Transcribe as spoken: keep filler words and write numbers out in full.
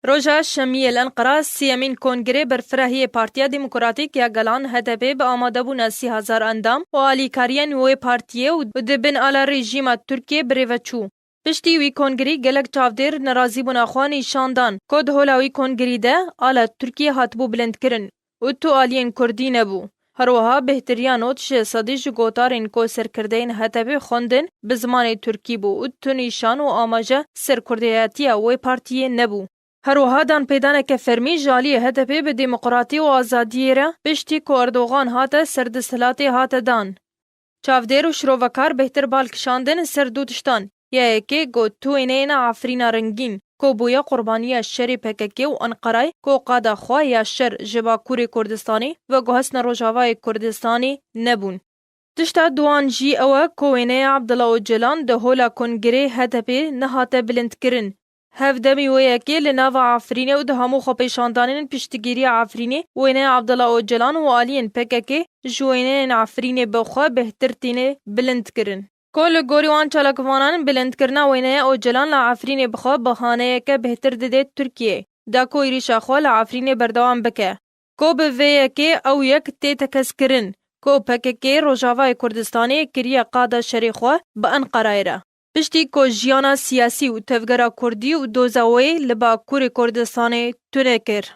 Roja Şemiyê li Enqera siyemîn kongrê berfirehiyê Partiya Demokratîk ya Gelan H D P bi amadebûna sî hezar endam û alîkariyên wê partiyê û di bin ala rejîma Tirkiyê bi rê ve çû. Piştî wî kongrî gelek çavdêr nerazîbûna xwe nîşan dan ku di hola wî kongrî de ala Tirkiyê hatibû bilindkirin û tu aliyên Kurdî nebû. Her wiha bêhtiriya nod ji sedî ji gotarên ku serkirdeyên H D P xwendin bi zimanê Tirkî bû û tu nîşan û amaje serkirdeyatiya wê partiyê nebû. Her wiha danpêdaneke fermî ji aliyê H D P bi demokratî û azadiyê re piştî ku Erdogan hate ser desthilatê hate dan. Çavdêr û şirovekar bêhtir bal kişandin ser du tiştan. Ya yekê got tu wêneyên Efrîna rengîn, ku bûye qurbaniya şerê P K K û Enqerayê, ku qada xwe ya şer ji Bakurê Kurdistanê veguhestine Rojavayê Kurdistanê nebûn. Tişta duan jî ew e ku wêneya Abdullah Ocalan di hola kongrê H D P nehate bilindkirin. Hevdemî wê yekê li nava Efrînê û di hemû xwepêşandanên piştgiriya Efrînê wêneya Abdullah Ocalan û aliyên P K K ji wêneyên Efrînê bi xwe bêhtir tîne bilindkirin. Ku li gorî wan çalakvanan bilindkirina wêneya Ocalan li Efrînê bi xwe bahaneyeke bêhtir dide Tirkiyeyê, da ku êrîşa xwe li Efrînê berdewam bike. Ku bi vê yekê ew yek tê tekez kirin ku P K K Rojavayê Kurdistanê kiriye qada şerê xwe bi Enqerayê re. Piştî ku jiyana siyasî û tevgera Kurdî û doza wê li Bakurê Kurdistanê tune kir.